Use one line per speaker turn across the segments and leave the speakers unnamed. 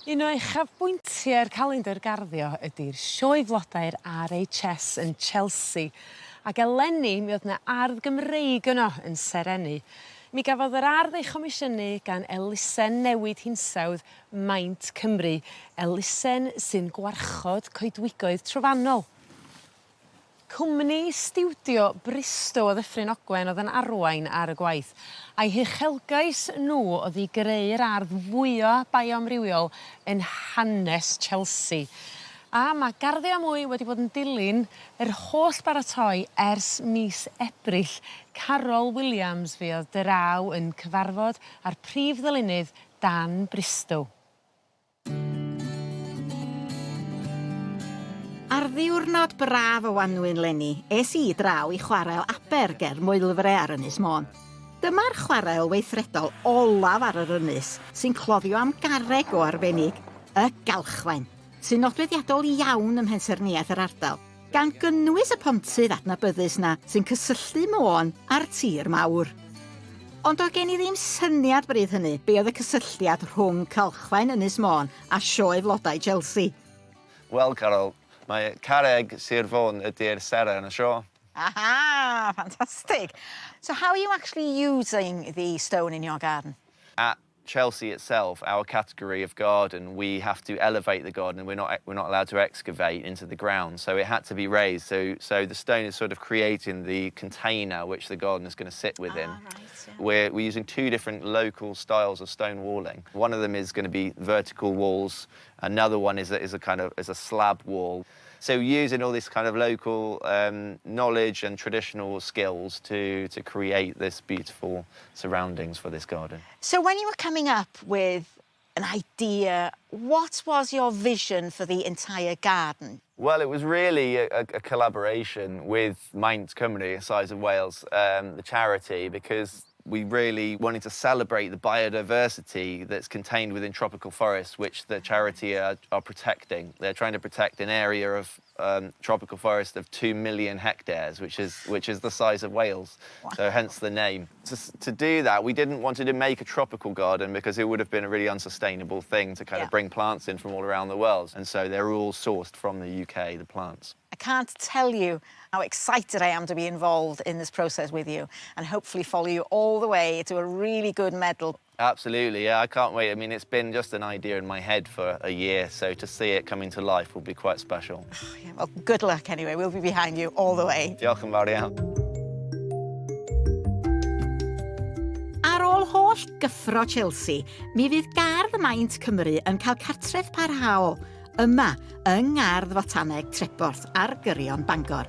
Un o uchafbwyntiau'r calendr garddio ydi'r sioe flodau'r RHS yn Chelsea ac eleni mi o'dd 'na ardd Gymreig yno yn serennu. Mi gafodd yr ardd ei chomisiynu gan elusen newid hinsawdd Maint Cymru, elusen sy'n gwarchod coedwigoedd trofannol. Cwmni stiwdio Bristow o Ddyffryn Ogwen oedd yn arwain ar y gwaith, a'i huchelgais nhw oedd i greu'r ardd fwya bioamrywiol yn hanes Chelsea. A ma' Garddio a Mwy wedi bod yn dilyn yr holl baratoi ers mis Ebrill. Carol Williams fuodd draw yn cyfarfod â'r prif ddylunydd Dan Bristow.
Ar ddiwrnod braf o wanwyn 'leni, es i draw i chwarel Aber ger Moelfre ar Ynys Môn. Dyma'r chwarel weithredol olaf ar yr ynys sy'n cloddio am garreg o arbennig, y galchfaen, sy'n nodweddiadol iawn ym mhensaernïaeth yr ardal, gan gynnwys y pontydd adnabyddus 'na sy'n cysylltu Môn â'r tir mawr. Ond doedd gen i ddim syniad bryd hynny be oedd y cysylltiad rhwng calchfaen Ynys Môn a Sioe Flodau Chelsea.
Wel, Carol, mae carreg Sir Fôn ydi'r seren y sioe.
Aha, fantastic. So how are you actually using the stone in your garden?
At Chelsea itself, our category of garden, we have to elevate the garden. We're not, we're not allowed to excavate into the ground, so it had to be raised. So, so the stone is sort of creating the container which the garden is going to sit within.
Ah, right, yeah.
We're, we're using two different local styles of stone walling. One of them is going to be vertical walls. Another one is a, is a kind of is a slab wall. So using all this kind of local um, knowledge and traditional skills to, to create this beautiful surroundings for this garden.
So when you were coming up with an idea, what was your vision for the entire garden?
Well, it was really a, a, a collaboration with Maint Cymru, Size of Wales, um, the charity, because we really wanted to celebrate the biodiversity that's contained within tropical forests, which the charity are, are protecting. They're trying to protect an area of um, tropical forest of 2 million hectares, which is, which is the size of Wales. Wow. So hence the name. To, to do that, we didn't want to make a tropical garden because it would have been a really unsustainable thing to kind yeah. of bring plants in from all around the world. And so they're all sourced from the UK, the plants.
I can't tell you how excited I am to be involved in this process with you and hopefully follow you all the way to a really good medal.
Absolutely, yeah, I can't wait. I mean, it's been just an idea in my head for a year, so to see it coming to life will be quite special.
Oh, yeah, well, good luck anyway. We'll be behind you all the way.
Diolch yn fawr iawn.
Ar ôl holl gyffro Chelsea, mi fydd Gardd Maint Cymru yn cael cartref parhaol yma yng Ngardd Fotaneg Treborth ar gyrion Bangor.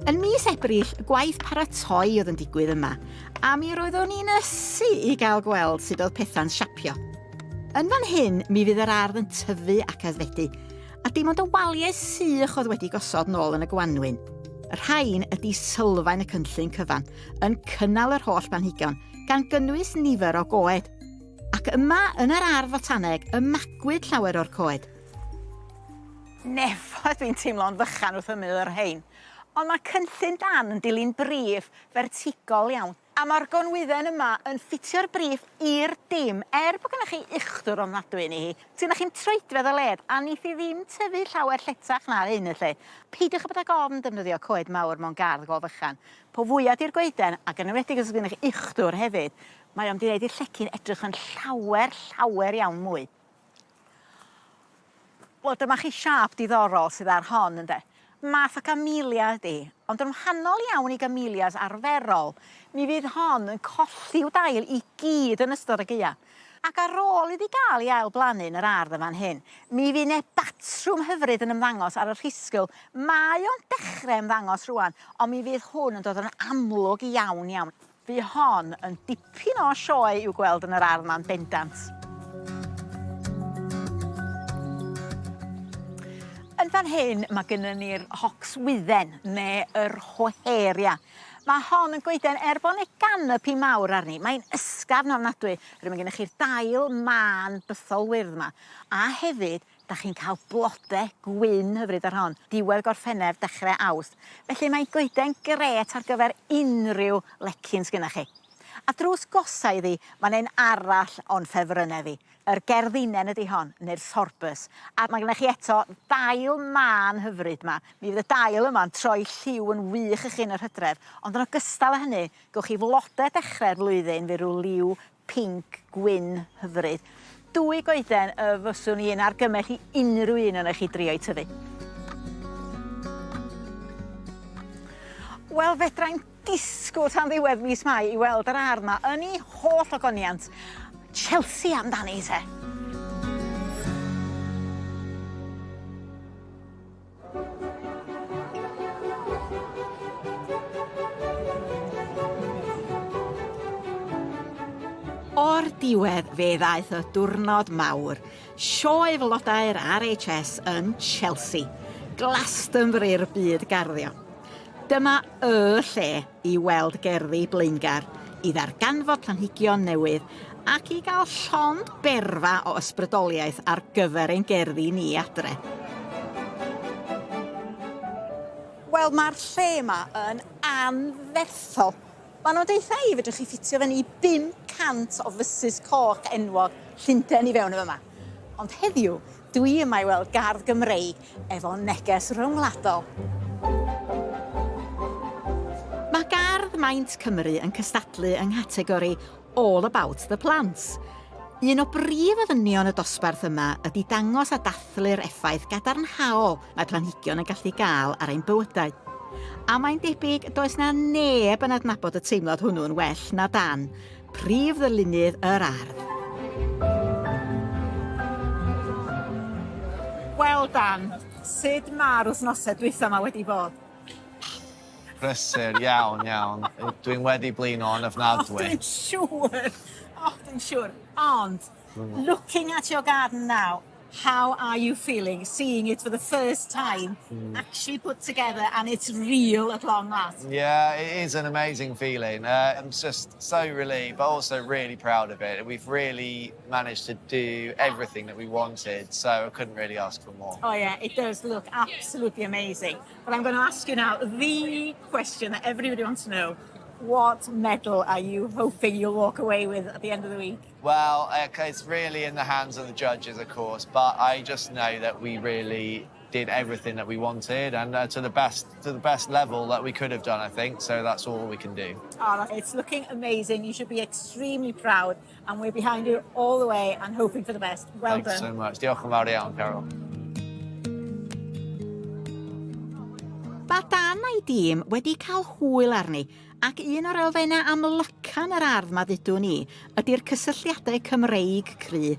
Yn mis Ebrill, gwaith paratoi oedd yn digwydd yma, a mi roeddwn i'n ysu i gael gweld sut oedd pethau'n siapio. Yn fan hyn, mi fydd yr ardd yn tyfu ac aeddfedu, a dim ond y waliau sych oedd wedi gosod nôl yn y gwanwyn. Y rhain ydy sylfaen y cynllun cyfan, yn cynnal yr holl blanhigion, gan gynnwys nifer o goed. Ac yma, yn yr ardd fotaneg, y magwyd llawer o'r coed. Nefoedd dwi'n teimlo'n fychan wrth ymyl y rhein. Ond mae cynllun Dan yn dilyn brif fertigol iawn. A mae'r gonwydden yma yn ffitio'r brif i'r dim, er bod gennych chi uchdwr ofnadwy yn hi. Sgynnoch chi'm troedfedd o led, a neith hi ddim tyfu llawer lletach na hyn felly. Peidiwch â bod ag ofn defnyddio coed mawr mewn gardd go fychan. Po fwya 'di'r goeden, ac yn enwedig os o's gennych uchdwr hefyd, Mae o'n mynd i neud i'r llecyn edrych yn llawer, llawer iawn mwy. Wel, dyma chi siâp diddorol sydd ar hon, ynde? Math o gamelia ydi, ond yn wahanol iawn i gamelias arferol, mi fydd hon yn colli'w dail i gyd yn ystod y gaea. Ac ar ôl iddi gael ei ail-blannu yn yr ardd yn fan hyn, mi fydd 'ne batrwm hyfryd yn ymddangos ar y rhisgl. Mae o'n dechre ymddangos rŵan, ond mi fydd hwn yn dod yn amlwg iawn iawn. Fu hon yn dipyn o sioe i'w gweld yn yr ardd 'ma'n bendant. Yn fan hyn mae gynnon ni'r hocswydden ne' yr hoheria. Ma' hon yn goeden er bo' 'ne ganopi mawr arni mae'n ysgafn ofnadwy. Rwy' ma' gennych chi'r dail mân bythol wyrdd 'ma a hefyd 'dach chi'n cael blode gwyn hyfryd ar hon, diwedd Gorffennaf, dechre Awst. Felly mae'n goeden grêt ar gyfer unrhyw lecyn sgynnoch chi. A drws gosa iddi, mae'n un arall o'n ffefrynnau fi. Yr gerddinen ydi hon, neu'r sorbus. A mae gennych chi eto dail mân hyfryd 'ma. Mi fydd y dail yma'n troi lliw yn wych i chi yn yr hydref, ond yn ogystal â hynny, gewch chi flode dechrau'r flwyddyn fe ryw liw pinc gwyn hyfryd. Dwy goeden y fyswn i'n argymell i unrhyw un onoch chi drio'i tyfu. Wel fedrai'm disgwyl tan ddiwedd mis Mai i weld yr ardd 'ma yn 'i holl ogoniant. Chelsea amdani te. O'r diwedd fe ddaeth y diwrnod mawr, sioe flodau'r RHS yn Chelsea, Glastonbury'r byd garddio. Dyma y lle i weld gerddi blaengar, i ddarganfod planhigion newydd ac i gael llond berfa o ysbrydoliaeth ar gyfer ein gerddi ni adre. Wel, mae'r lle yma yn anferthol. Maen nhw'n deutha i fedrwch chi ffitio fyny 500 o fysus coch enwog Llundain i fewn yn fyma. Ond heddiw, dwi yma i weld gardd Gymreig efo neges ryngwladol. Mae Gardd Maint Cymru yn cystadlu yng nghategori All About the Plants. Un o brif ofynion y dosbarth yma ydy dangos a dathlu'r effaith gadarnhaol mae planhigion yn gallu gael ar ein bywydau. A mae'n debyg does 'na neb yn adnabod y teimlad hwnnw'n well na Dan, prif ddylunydd yr ardd. Wel Dan, sud ma'r wythnose dwytha 'ma wedi bod?
Prysur iawn iawn. Dwi'n wedi blino yn ofnadwy.
O dwi'n siŵr! O dwi'n siŵr. Ond looking at your garden now, How are you feeling seeing it for the first time actually put together and it's real at long last?
Yeah, it is an amazing feeling. Uh, I'm just so relieved, but also really proud of it. We've really managed to do everything that we wanted, so I couldn't really ask for more.
Oh yeah, it does look absolutely amazing. But I'm going to ask you now the question that everybody wants to know. What medal are you hoping you'll walk away with at the end of the week?
Well, it's really in the hands of the judges, of course, but I just know that we really did everything that we wanted and uh, to the best to the best level that we could have done, I think. So that's all we can do.
Oh, it's looking amazing. You should be extremely proud and we're behind you all the way and hoping for the best. Well
Thanks
done.
so much. Diolch yn fawr iawn, Carol.
Mae Dan a'i dîm wedi cael hwyl arni Ac un o'r elfennau amlyca yn yr ardd 'ma ddudwn i, ydi'r cysylltiadau Cymreig cry.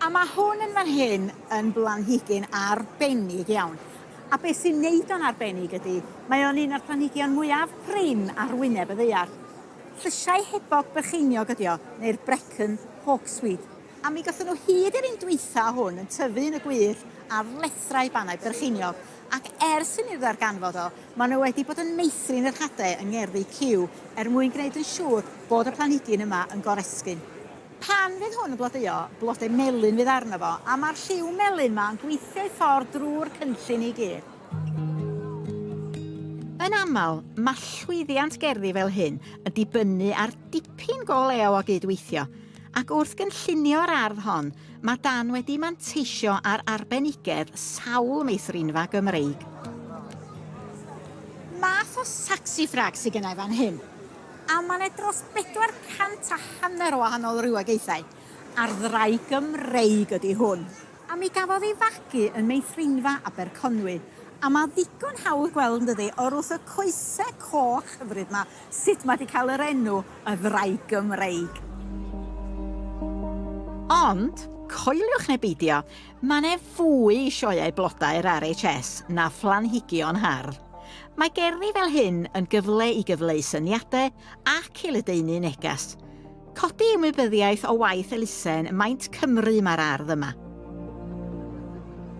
A ma' hwn yn fan hyn yn blanhigyn arbennig iawn. A be' sy'n neud o'n arbennig ydi, mae o'n un o'r planhigion mwyaf prin ar wyneb y ddaear. Llysiau hebog Brycheiniog ydi o, neu'r Brecon Hawksweed. A mi gathon nhw hyd i'r un dwytha hwn yn tyfu yn y gwyllt ar lethrau Bannau Brycheiniog, ac ers i ni'r ddarganfod o, maen nhw wedi bod yn meithrin yr hadau yng Ngerddi Cyw er mwyn gwneud yn siŵr bod y planhigyn yma yn goresgyn. Pan fydd hwn yn blodeuo, blodau melyn fydd arno fo, a mae'r lliw melyn 'ma yn gweithio ei ffordd drwy'r cynllun i gyd. Yn aml, mae llwyddiant gerddi fel hyn yn dibynnu ar dipyn go lew o gyd-weithio, ac wrth gynllunio'r ardd hon, mae Dan wedi manteisio ar arbenigedd sawl meithrinfa Gymreig. Math o saxifrag sy gynna i fan hyn, a ma' 'ne dros 400 a hanner o wahanol rywogaethau, a'r ddraig Gymreig ydi hwn. A mi gafodd ei fagu yn meithrinfa Aberconwy, a ma' ddigon hawdd gweld yndydi, o'r wrth y coese coch hyfryd 'ma, sut ma' 'di cael yr enw y ddraig Gymreig. Ond, coeliwch neu beidio, ma' 'ne fwy i sioeau blodau'r RHS na phlanhigion hardd. Mae gerddi fel hyn yn gyfle i gyfleu syniadau ac i ledaenu neges. Codi ymwybyddiaeth o waith elusen Maint Cymru mae'r ardd yma.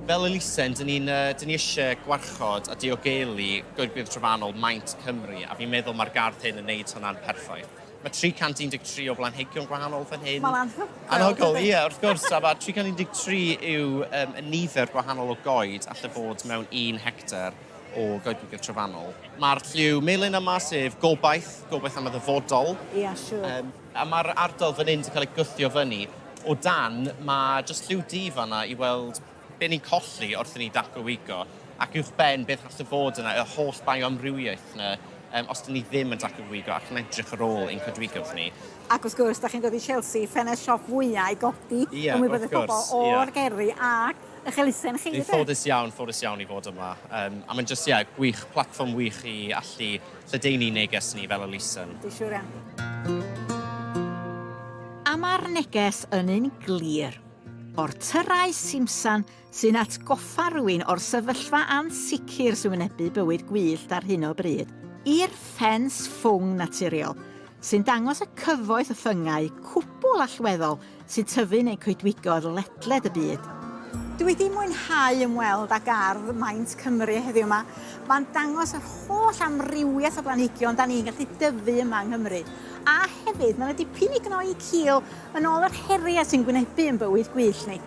Fel elusen, dyn ni'n dyn ni eisiau gwarchod a diogelu goedwig trofannol Maint Cymru, a fi'n meddwl mae'r gardd hyn yn neud hwnna'n perffaith. Mae 313 o blanhigion gwahanol fan hyn.
Mae'n anhygoel.
Anhygoel, ie, wrth gwrs. A mae 313 yw um, y nifer gwahanol o goed alle fod mewn un hectar. o goedwigoedd trofannol. Mae'r lliw melyn yma, sef gobaith, gobaith am y ddyfodol.
Ia, siŵr.
A mae'r ardal fan hyn 'di cael ei gwthio fyny. O dan, mae jyst lliw du fan'na i weld be ni'n colli wrth i ni datgywigo, ac uwchben beth alle fod yna, y holl bioamrywiaeth 'na, os 'dyn ni ddim yn datgywigo ac yn edrych ar ôl ein coedwigoedd ni.
Ac wrth gwrs, da chi'n dod i Chelsea, ffenest siop fwya i godi ymwybyddiaeth pobl o'r gerddi ac eich elusen chi.
Ni'n ffodus iawn, ffodus iawn i fod yma. A mae'n jyst, ie, gwych, platfform wych i allu lledaenu neges ni fel elusen.
Dwi'n siŵr iawn. A mae'r neges yn un glir. O'r tyrau simsan sy'n atgoffa rhywun o'r sefyllfa ansicr sy'n wynebu bywyd gwyllt ar hyn o bryd, i'r ffens ffwng naturiol, sy'n dangos y cyfoeth o ffyngau cwbl allweddol sy'n tyfu yn ein coedwigoedd ledled y byd. Dwi wedi mwynhau ymweld â gardd Maint Cymru heddiw 'ma. Mae'n dangos yr holl amrywiaeth o blanhigion da ni'n gallu dyfu yma yng Nghymru. A hefyd, mae 'na dipyn i gnoi cil yn ôl yr heriau sy'n gwynebu yn bywyd gwyllt ni.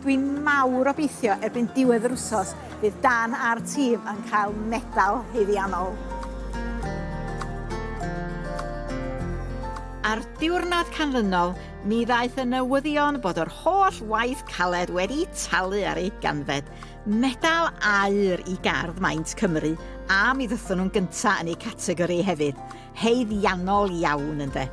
Dwi'n mawr obeithio erbyn diwedd yr wsos fydd Dan a'r tîm yn cael medal haeddiannol. A'r diwrnod canlynol, mi ddaeth y newyddion bod yr holl waith caled wedi talu ar ei ganfed. Medal aur i Gardd Maint Cymru, a mi ddython nhw'n gynta yn eu categori hefyd. Haeddiannol iawn, ynde?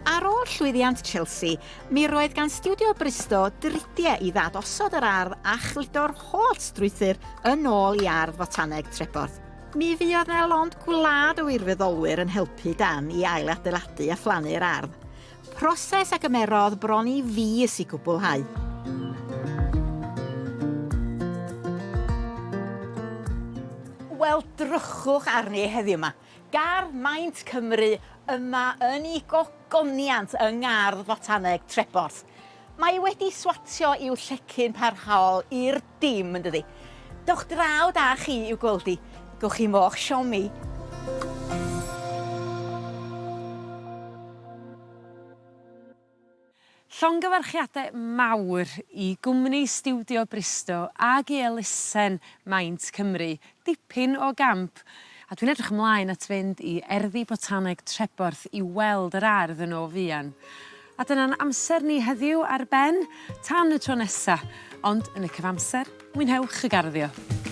Ar ôl llwyddiant Chelsea, mi roedd gan Stiwdio Bristow dridiau i ddad-osod yr ardd a chludo'r holl strwythur yn ôl i Ardd Fotaneg Treborth. Mi fuodd 'na lond gwlad o wirfoddolwyr yn helpu Dan i ail-adeiladu a phlannu'r ardd. Proses a gymerodd bron i fis i gwblhau. Wel, drychwch arni heddiw 'ma. Gardd Maint Cymru yma yn 'i gogoniant yng Ngardd Fotaneg Treborth. Mae wedi swatio i'w llecyn parhaol i'r dim, yn dydi? Dewch draw da chi i'w gweld hi. Gewch chi mo'ch siomi.
Llongyfarchiadau mawr i gwmni Stiwdio Bristow ag i elusen Maint Cymru. Dipyn o gamp. A dwi'n edrych ymlaen at fynd i Erddi Botaneg Treborth i weld yr ardd yn o fuan. A dyna'n amser ni heddiw ar ben, tan y tro nesa. Ond yn y cyfamser, mwynhewch y garddio.